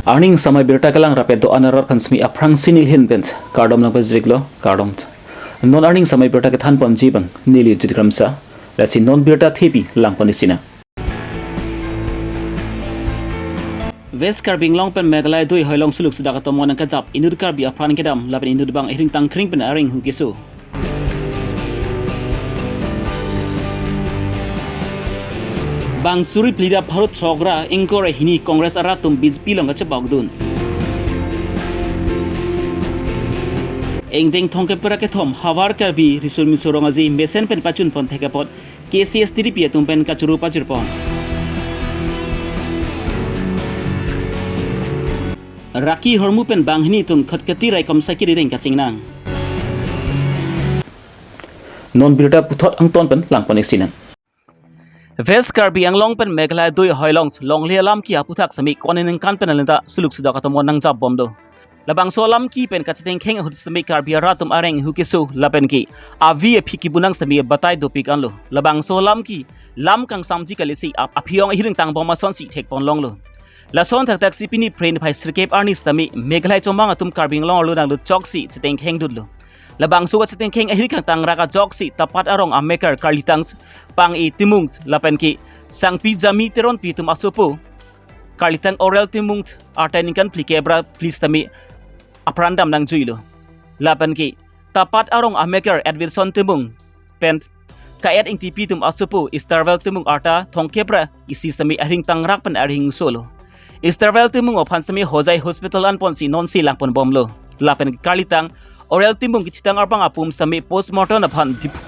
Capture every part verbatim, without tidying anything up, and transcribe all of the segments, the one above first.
Arni ingsamai birta kelang rapet do-an arat aphan semi aphrangsi neli ahin pen kardom nangpajirlo, kardom. Non arni ingsamai birta kethan ponji abang neli Jit Kramsa, lasi non birta thepi lang pon isi nang. West Karbi Anglong pen Meghalaya dui hoilong suluk sudak atomon nangkejap inut Karbi apran kedam lapen inut bang ahireng tangkring pen areng hu keso. Bang suri phli ra pharo throk ra ingkoi ra hini Congress arat atum B J P along kachepokdun. Ingdeng thomkep ra kethom Havar Karbi Riso Nimso Rong Aje mesen pen pachun pon thek apot K C S T D P atum pen kachoro pajir pon. Raki hormu pen banghini atum Khatkati raikom sakiri deng kachingnang. Non birta puthot angton pen lang pon isi nang. West Karbi Anglong pen Meghalaya dui hoilong longle alam ke aputhak semi kone ningkan pen alinta suluk sudak atomon nangjap bomlo. Labangso alam ke pen kachetengkheng ahut semi Karbi arat atum areng hu keso lapen ke avi aphi kibunang semi batai dopik anlo. Labangso alam ke lam kangsamji kalisi ap-, aphi-ong ahireng tangbom asonsi thek pon longlo. Lason thakthak si pini Phre niphai sirkep arni sitame Meghalaya chomang atum Karbi Anglong arlo nanglut choksi chetengkheng dutlo. Labangso kachetengkheng ahireng kangtang ra kajoksi Tapat arong amekar Karlitang Pang-e Timung lapen ke Sangpi Jami Teronpi atum asopo Karlitang Orel Timung arta ningkan phlikep ra phli sitame apran dam nangjuilo. Lapen ke Tapat arong amekar Edwinson Timung pen Ka-et Ingtipi atum asopo Easterwell Timung arta thomkep ra isi sitame ahireng tangrak pen areng solo. Easterwell Timung aphan sitame Hojai Hospital an ponsi nonsi lang pon bomlo. Lapen Karlitang Orel Timung kethitang arpang apum sitame postmortem aphan Diphu.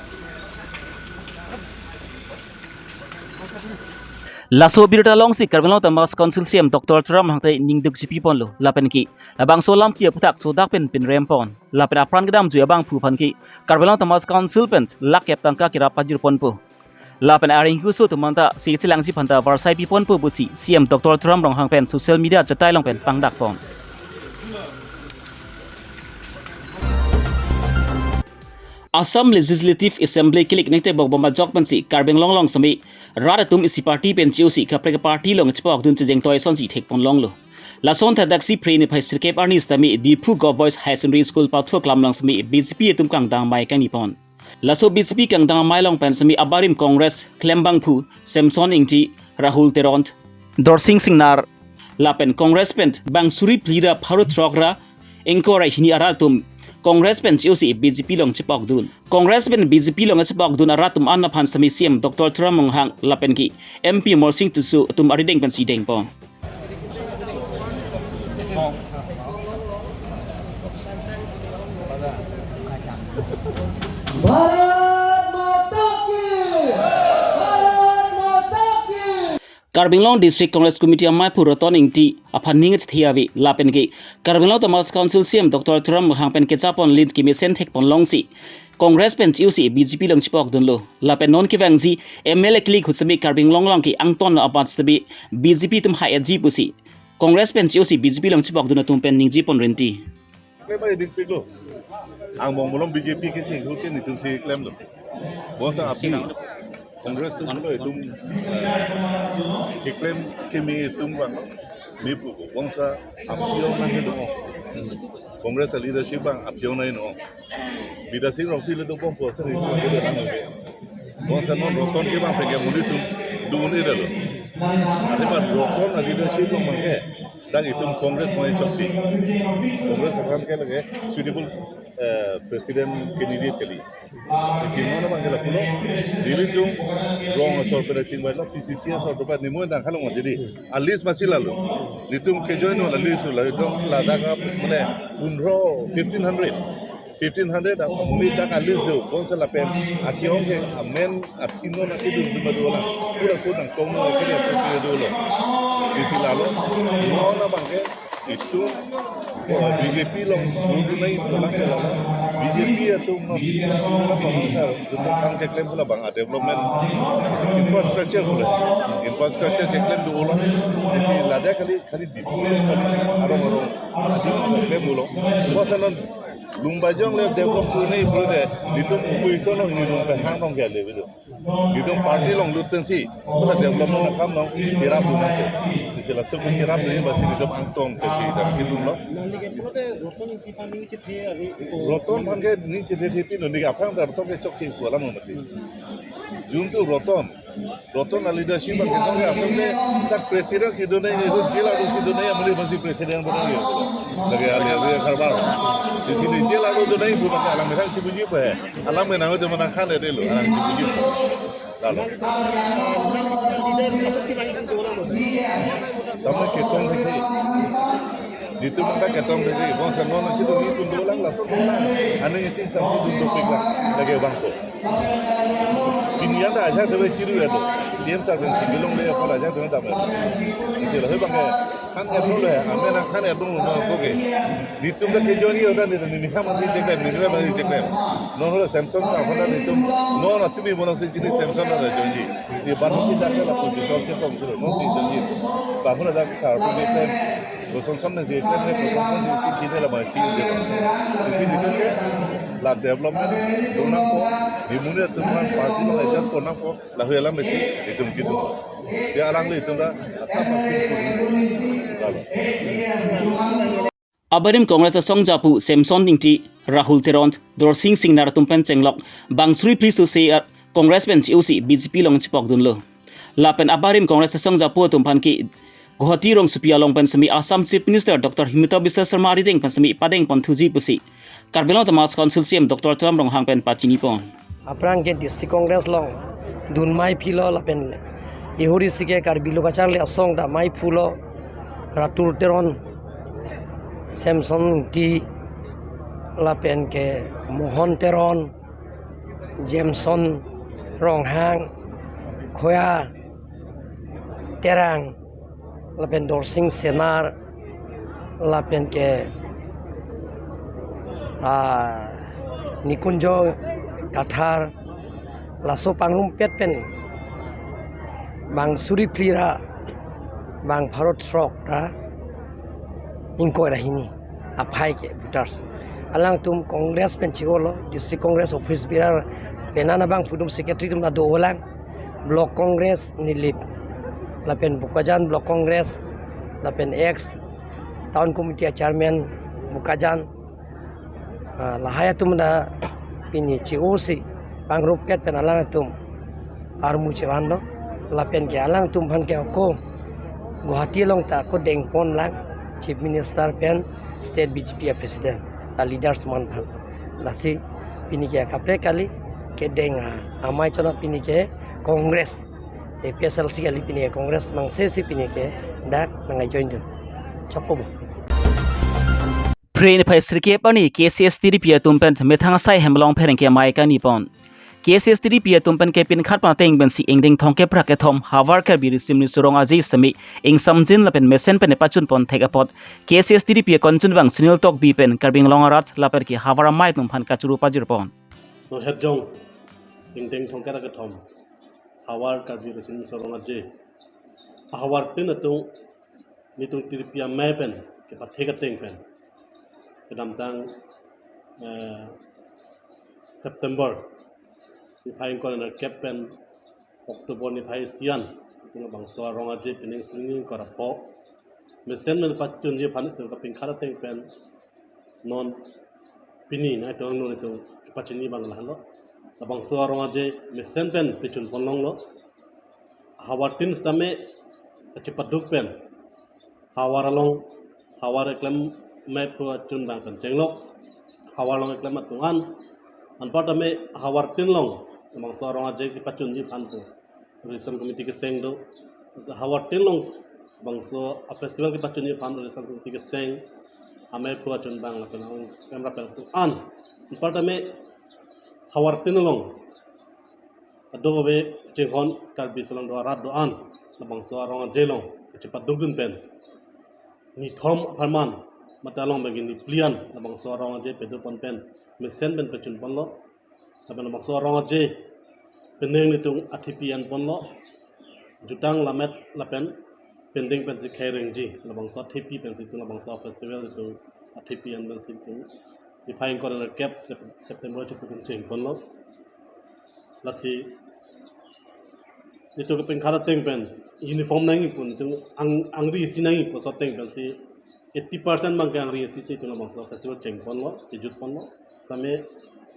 Laso birta alongsi Karbi Anglong Autonomous Council C E M Doctor Tuliram Ronghang ta ningduk chipi ponlo. Lapen ke labangso alam ke aputhak sodak pen pinrem pon. Lapen apran kedamjui abangphu aphan ke Karbi Anglong Autonomous Council pen lakh kep tangka kerap pajir ponpo. Lapen areng hu keso atum anta si chelangji aphanta varsai pi ponpo pusi C E M Doctor Tuliram Ronghang pen social media achetai along pen pangdak pon. Assam Legislative Assembly kelik nangtebok bom ajok pensi Karbi Anglong along sitame rat atum isi party pen che-osi kaprek party along chepokdun chejeng toi asonsi thek pon longlo. Lason thakthak si Phre niphai sirkep arni sitame Diphu Govt Boys Higher Secondary School pathu aklam along sitame B J P atum kangdang amei kangni pon. Laso B J P kangdang amei along pen sitame abarim Congress klembangphu Samson Ingti, Rahul Teron, Dorsing Singnar, lapen Congress pen bang suri phli ra pharo throk ra ingkoi ra hini arat atum Congress pen che-osi B J P along chepokdun. Congress pen B J P along chepokdun arat atum an aphan sitame C E M Doctor Tuliram Ronghang lapen ke M P Amarsing Tisso atum arideng pensi deng pon. Bharat माता की, भारत माता की। Karbi Anglong District Congress Committee amaiphu Roton Ingti aphan ning chethe ave lapen ke Karbi Anglong Autonomous Council C E M Doctor Tuliram Ronghang pen kechapon lin kemesen thek pon longsi Congress pen che-osi B J P along chepokdunlo. Lapen non kevangji M L A kelik ahut sitame Karbi Anglong along ke angton abat sitame B J P atum ha-etji pusi Congress pen che-osi B J P along chepokdun atum pen ningje pon rinti. Klem ai dikpiklo. Angbong malom B J P kisi ahut ke netum si klemlo. Bangso aphi Congress atum lo itum, eh, keklem keme itum bang. Mi pu bangso aphi-ong nangkedun. Congress leadership bang aphi-ong nangkedun. Bidya Sing Rongpi le dopon po seri ko ke dang ke. Bangso non Roton ke bang pengen muli atum dun-e dalo. Ante ma Roton leadership bang bang ke. Dak itum Congress mai chokche. Congress aphan ke lake suitable, eh, president candidate kali. Isi non bang ke lapulo. Nelitum rong asor pen chingvailo, P C C asor pen nemu dang khalong jadi. A list masi lalo. Netum ke join lo list lo. Itum ladak mane pundro, fifteen hundred. Fifteen hundred a muni dak a list do, bangso lapen aki-ong ke amen aphi non aki dun dun dolang. Pura ko nangtong no ke dia pura dolang. Isi lalo, non abang ke itum, eh, B J P along dun dun nai dolang ke lalo. B J P atum non, non abang ke klem pula bang a development infrastructure pula. Infrastructure keklem dolang. Isi ladak kali, kali di. Arong arong. Adi klem dolang. Bangso non Lumbajong le develop tu nei bro de, netum opposition along hini along pen hang along ke le bro. Netum party along lut pensi, pura development akam along sirap dun nangke. Sila suk chiram ni basi nelitum angtong te ki dan kidum lo. Nangli ke pulote Roton Engti aphan ning chethe ave. Roton aphan ke ning chethe thepi lo, neli aphrang ta Roton ke chokche pu alam mati. Juntu Roton, Roton a leadership abang ke Roton ke asam ke dak president si do nai, ni do jela do si do nai, amuli basi president bo nai. Lagi ali ali karbar. Di sini jela do do nai, bu bang alam merang chibuji pa hai. Alam menang itu menang khan itu lo, alam chibuji. Lalu. Tama ketong thekthe. Nelitum ta ketong thekthe. Bangso non nangkitu nelitum dolang, laso dolang. Aning ichin samsi dun dopik lang. Lagi bangko. Pini anta ajak debe chiru ya do. C M sir pen si bilong le apa ajak debe dam. Isi lah bangke. Khan ya dulu ya. Amen khan ya dulu no oke. Nelitum ta kejoin yo kan nelitum, neli khan masih cek dem, neli khan masih cek dem. Non holo Samson sa holo nelitum. Non atumi bonang si chini Samson na join ji. Di baru kita ke lapu si sol ke tong silo. Non si join ji. Baru ada sa pun cek dem. Kosong som na si cek dem, kosong som si cek kita lah masih cek dem. Di sini nelitum ke la development do nangpo. Di muni atum aphan party lo adjust do nangpo. Lahei alam besi nelitum kidum. Dia alangli itum ta asap asap. Lalu. Abarim Congress asong japu Samson Ingti, Rahul Teron, Dorsing Singnar atum pen chenglok bang suri phli sose ar Congress pen che-o si B J P along chepok dunlo. Lapen abarim Congress asong japu atum aphan ke Guwahati rongsopi along pen semi Assam Chief Minister Doctor Himanta Biswa Sarma arideng pen semi padeng pon thuji pusi Karbi Anglong Autonomous Council C E M Doctor Tuliram Ronghang pen pachini pon. Aphrang ke District Congress along dun mei philo lapen ihuri si ke Karbi Lo Kacharli Asong ta mei phulo, Rahul Teron, Samson Ingti, lapen ke Mohan Teron, Jameson Ronghang, Khoya Terang, lapen Dorsing Singnar, lapen ke, ah, Nikunjo Kathar, laso pangrumpet pen bang suri phli ra bang pharo throk ra ingkoi ra hini aphai ke voters. Alangtum Congress pen che-olo, District Congress Office Bearer, penang abang pudum secretary atum ta dolang, Block Congress Nilip, lapen Bokajan Block Congress, lapen ex Town Committee Chairman Bokajan, ah, lahai atum ta pini che-o si pangrumpet pen alangtum armu chevanlo, lapen ke alangtum aphan ke ako Guwahati along ta ako deng pon lang Chief Minister pen State B J P a President ta leaders atum aphan. Lasi pini ke kaprek kali kedeng a, amei chona pini ke Congress, A P H L C kali pini ke Congress mangse si pini ke dak nang join dun. Chokpo bo. Phre niphai sirkep arni K C S T D P atum pen methang asai hem along pherangke amei kani pon. K C S T D P atum pen ke pin khat pen ateng pensi ingdeng thomkep ra kethom Havar Karbi Riso Nimso Rong Aje semi ingsamjin lapen mesen pen pachun pon thek apot K C S T D P akon chunbang Sunil Tokbi pen Karbi Anglong arat lapen ke havar amei atum aphan kachuru pajir pon. To het jong ingdeng thomkep ra kethom Havar Karbi Riso Nimso Rong Aje, ahavar tin atum nelitum tirpi amei pen kepathe kateng pen kedamtang, eh, September niphai ingkoi ra kep pen October niphai isi an, itum labangso arong aje pining suri ingkoi ra pho mesen pen pachunji aphan itum kapin khat ateng pen non pini nangtum angno itum kepachini abang lahenlo. Labangso arong aje mesen pen pachun pon longlo. Havar tin sitame kachepaduk pen havar along, havar keklem mei aphu achunbang pen chenglok havar along keklem atum an. Anparta me havar tin along labangso arong aje kepachunji aphan pu Reservation Committee keseng do. Havar tin along labangso a festival kepachunji aphan Reservation Committee keseng, amei aphu achunbang lapen keklem ra pen atum an. Anparta me havar tin along kadokave kachinghon Karbi aso alang do arat do-an labangso arong aje along kachepaduk dun pen nithom apharman mate along bagi niphli an labangso arong aje pado pon pen mesen pen pachun ponlo. Lapen labangso arong aje penang nelitum athepi an ponlo. Jutang lammet lapen pending pensi khei rengji labangso athepi pensi itum labangso festival itum athepi an pensi itum niphai ingkoi ra kep Sep-, September chepukun cheng ponlo. Lasi Itum kepeng khara ateng pen uniform nangji pu, itum ang, angri isi nangji pu aso ateng pensi eighty percent abang ke angri isi si itum labangso festival chengponlo, chejutponlo. Sitame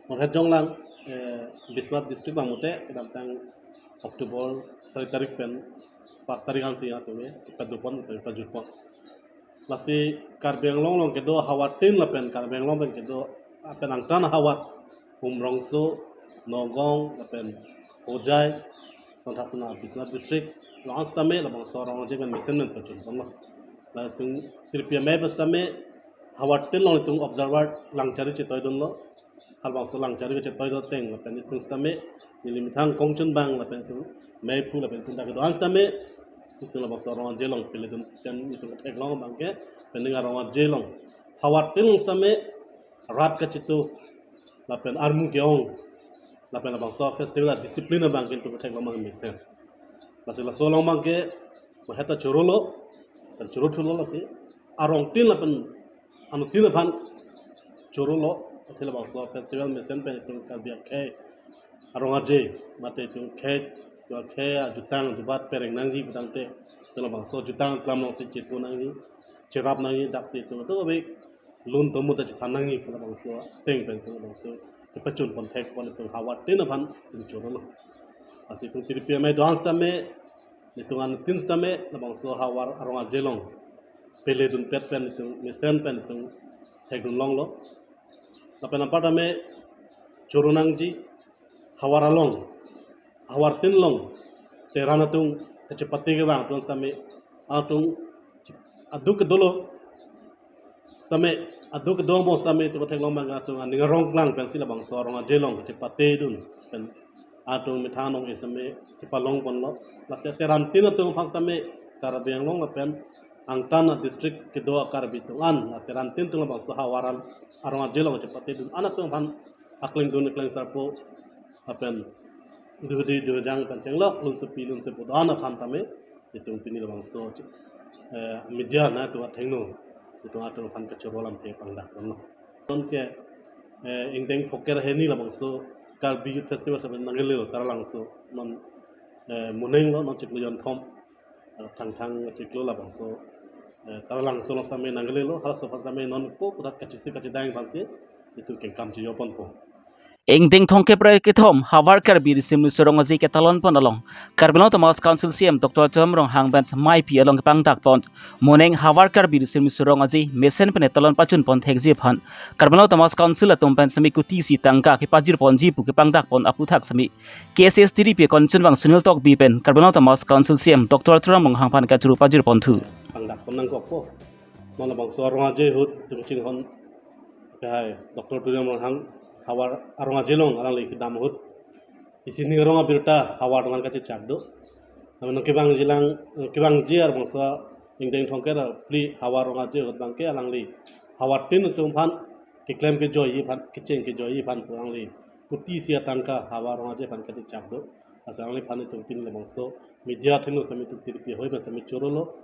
nonhet jonglang, eh, Biswanath district abang mate kedamtang October sari tarik pen pas tarik ansi atum ke padopon, pen pajutpon. Lasi Karbi Anglong along kedo ahavar tin lapen Karbi Anglong pen kedo lapen angtan ahavar Umrongso, Nagaon lapen Hojai, sonthasuna Biswanath district along sitame labangso Rong Aje pen mesen pen pajutponlo. Lasi Tripi Amei pen sitame ahavar tin along itum observer Langchari chetoidunlo. Halabangso Langchari kachetoidun ateng lapen itum sitame neli methang kongchun abang lapen itum meiphu lapen itum ta kedo-an sitame itum labangso Rong Aje along peledun pen itum theklong abang ke pen ning a-Rong Aje along ahavar tin along sitame rat kachetu lapen armu ke-ong lapen labangso festival a-discipline abang ke itum theklong abang mesen. Lasi laso along abang ke maheta chorolo, pen choro thulo lasi arong tin lapen anuttin aphan chorolo, athe labangso festival mesen pen itum Karbi akhei a-Rong Aje mate itum khei, itum akhei ajutang ajubat pereng nangji putangte itum labangso jutang klam alongsi chetu nangji, cherap nangji, daksi itum atum ave lun tomo ta chethan nangji pu labangso ateng pen itum labangso kepachunpon thekpon itum ahavar tin aphan itum chorolo. Lasi itum Tripi Amei do-an sitame, itum anuttin sitame labangso ahavar a-Rong Aje along peledunpet pen itum mesen pen itum thekdun longlo. Lapen anparta me choro nangji ahavar along, ahavar tin along teran atum kachepate kevang atum sitame atum aduk kedolo sitame, aduk kedo mo sitame itum theklong abang atum aning arong klang pensi labangso Rong Aje along kachepatedun pen atum methang nong sitame chepalongponlo. Lasi teran tin atum aphan sitame Karbi Anglong lapen angtan a-district kedo a-Karbi atum an, teran tin atum labangso ahavar a-Rong Aje along chepatedun an atum aphan akleng dun akleng sarpo lapen duhdi duhjang pen chenglok lunsepi lunsepo do-an aphan tame itum pini labangso, eh, media na itum athengno itum atum aphan kachoro alamthe pangdakponlo. Non ke, eh, ingdeng phongkep hini labangso Karbi Youth Festival sitame nanglelo Taralangso non, eh, moneng lo non chiklo jonthom, eh, Thangthang chiklo labangso, eh, Taralangso along sitame nanglelo, halaso aphan sitame non po putat kachisi kachidang aphansi itum kengkam chijoponpo. Ingdeng thomkep ra kethom ahavar Karbi Riso Nimso Rong Aje ketalonpon along Karbi Anglong Autonomous Council C E M Doctor Tuliram Ronghang pen maipi along kepangdakpon. Moneng ahavar Karbi Riso Nimso Rong Aje mesen pen talon pachunpon thekji aphan Karbi Anglong Autonomous Council atum pen sitame kuti isi tangka kepajirponji pu kepangdakpon aphuthak sitame K S A S T D P kongchunbang Sunil Tokbi pen Karbi Anglong Autonomous Council C E M Doctor Tuliram Ronghang aphan kachoro pajirponthu. Pangdakpon nangkokpo. Non labangso a-Rong Aje ahut itum kachinghon ke hai Doctor Tuliram Ronghang ahavar a-Rong Aje along alangli kedam ahut isi ning arong abirta ahavar atum an kachechak do. Nang kevangjilang, kevangji labangso ingdeng thomkep ra phli ahavar Rong Aje ahut abangke alangli ahavar tin atum aphan keklem kejoiji aphan, kecheng kejoiji aphan pu alangli kuti isi atangka ahavar Rong Aje aphan kachechak do. Lasi alangliphan itum pini labangso media athengno sitame itum Tripi ahoi pen sitame chorolo.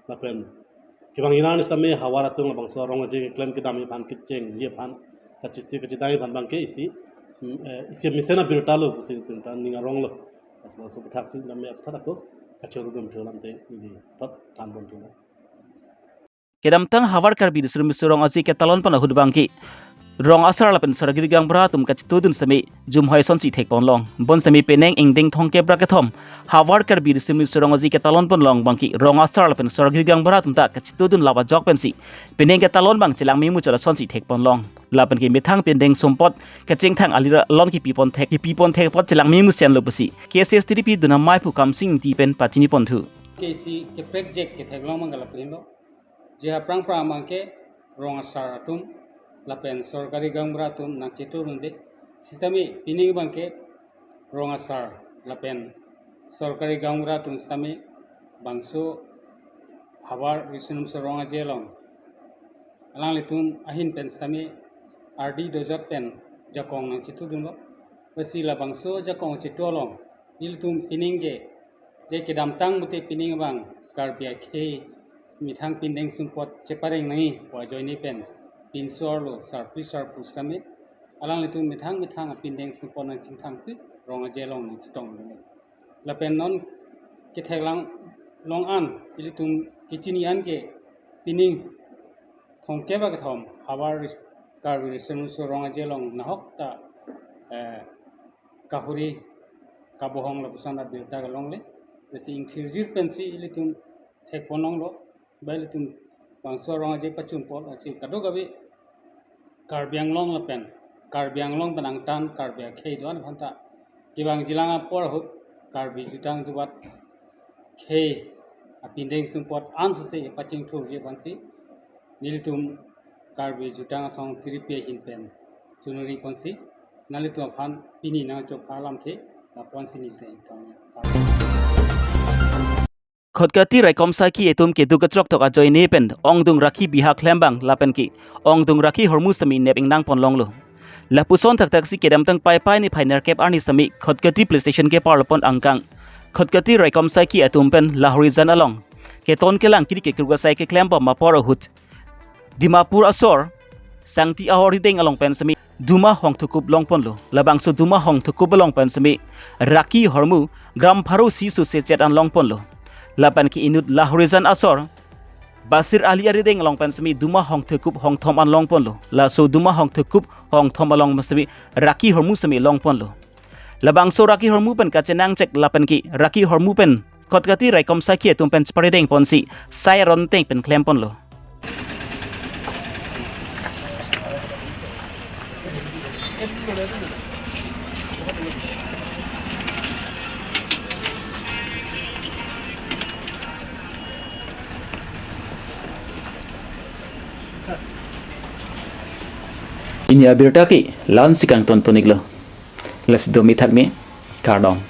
Lapen kevangji nang sitame ahavar atum labangso Rong Aje keklem kedamji aphan kechengji aphan kachisi kachidangji aphan abangke isi, mm, eh, isi mesen abirta lo pusi itum ta ning aronglo. Lasi labangso aphuthak si tame aphuthak ako kachoro dun thu alamthe neli thot thanpon thulo. Kedamtang ahavar Karbi Riso Nimso Rong Aje ketalonpon ahut abangke rong asar lapen sorkari gaonbura atum kachetudun sitame jumhoi asonsi thekponlong. Bonsitame penang ingdeng thomkep ra kethom ahavar Karbi Riso Nimso Rong Aje ketalonpon along abangke rong asar lapen sorkari gaonbura atum ta kachetudun lap ajok pensi penang ketalon abang chelang memuchot asonsi thekponlong. Lapen ke methang pindeng sumpot kechengthang alira lon kepipon thek, kepipon thek apot chelang memusenlo pusi K S A S T D P dun amei aphu Kamsing Ingti pen pachiniponthu. Ke isi keprek jek ketheklong abang ke lapu henlo. Je aphrang aphrang abangke rong asar atum lapen sorkari gaonbura atum nangchetudunde. Sitame pining abangke rong asar lapen sorkari gaonbura atum sitame bangso ahavar Riso Nimso Rong Aje along alanglitum ahin pen sitame ardi dojot pen jakong nangchetudunlo. Lasi labangso jakong chetu along ilitum pining ke je kedamtang mate pining abang Karbi akhei methang pindeng sumpot chepareng nangji pu ajoine pen pinso arlo sarpi sarpo sitame alanglitum methang methang apindeng sumpot nangchingthangsi Rong Aje along nangchetongdunlo. Lapen non Ketheklang long an, ilitum kechini an ke pining thomkep akethom havar ris-, Karbi Riso Nimso Rong Aje along nahok ta, eh, kahuri kabohong lapuson abirta kelongle. Lasi ingthirjir pensi ilitum thekponlonglo, ba ilitum bangso Rong Aje pachunpon, lasi kadokave Karbi Anglong lapen Karbi Anglong pen angtan Karbi akhei do-an aphanta kevangjilang apor ahut Karbi jutang jubat khei apindeng sumpot ansose pachingthurji aphansi nelitum Karbi Jutang Asong Tiripi ahin pen chunuri ponsi nanglitum aphan pini nangchopha alamthe lapuansi nelitum ingtong. Khatkhati raikom saiki atum keduk kachrok tok ajoine pen ongdung rakhi bihak klembang lapen ke ongdung rakhi hormu sitame nep ingnang ponlonglo. Lapuson thakthak si kedamtang Paipai niphai nerkep arni sitame Khatkhati police station keparlo pon angkang Khatkhati raikom saiki atum pen Lahorijan along keton kelang kiri kekruk asai keklem bom apor ahut Dimapur asor Sangti Ahor Rideng along pen sitame duma hongthukup longponlo. Labangso duma hongthukup along pen sitame rakhi hormu gram pharo isi suse chet an longponlo. Lapen ke inut Lahorijan asor Basir Ali Arideng along pen sitame duma hongthukup hongthom an longponlo. Laso duma hongthukup hongthom along sitame rakhi hormu sitame longponlo. Labangso rakhi hormu pen kachenangchek lapen ke rakhi hormu pen Khatkhati raikom saiki atum pen cheparideng ponsi sai aron teng pen klemponlo. Pini abirta ke la-ansi kangton pon-iklo. Lasi domi thakmi, kardom.